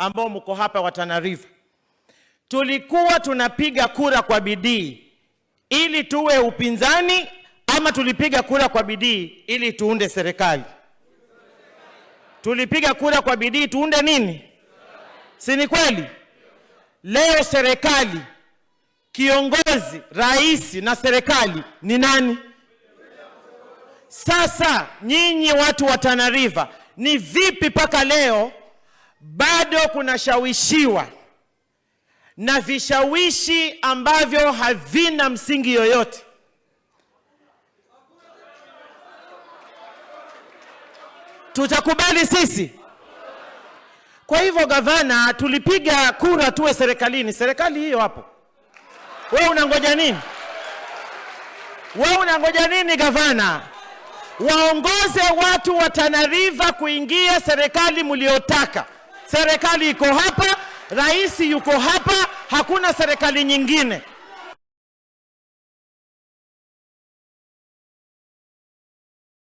ambao mko hapa wa Tana River, tulikuwa tunapiga kura kwa bidii ili tuwe upinzani ama tulipiga kura kwa bidii ili tuunde serikali? Tulipiga kura kwa bidii tuunde nini? Si ni kweli? Leo serikali, kiongozi, rais na serikali ni nani? Sasa nyinyi watu wa Tana River, ni vipi mpaka leo bado kunashawishiwa na vishawishi ambavyo havina msingi yoyote? Tutakubali sisi? Kwa hivyo gavana, tulipiga kura tuwe serikalini, serikali hiyo hapo. Wewe unangoja nini? Wewe unangoja nini gavana? Waongoze watu wa Tana River kuingia serikali mliotaka. Serikali iko hapa, rais yuko hapa, hakuna serikali nyingine.